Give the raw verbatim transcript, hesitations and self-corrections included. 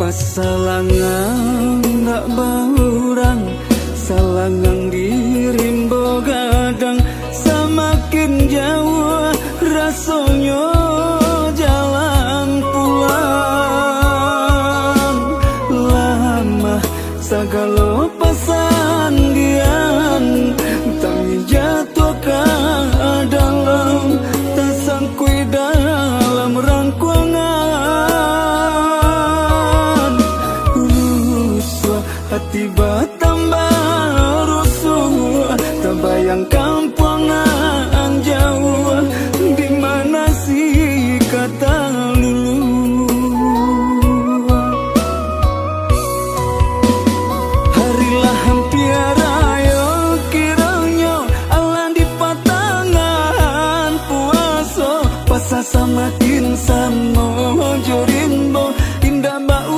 Salangang dak baurang, salangang di rimbo gadang, samakin jauah rasonyo jalan pulang. Lamah sagalo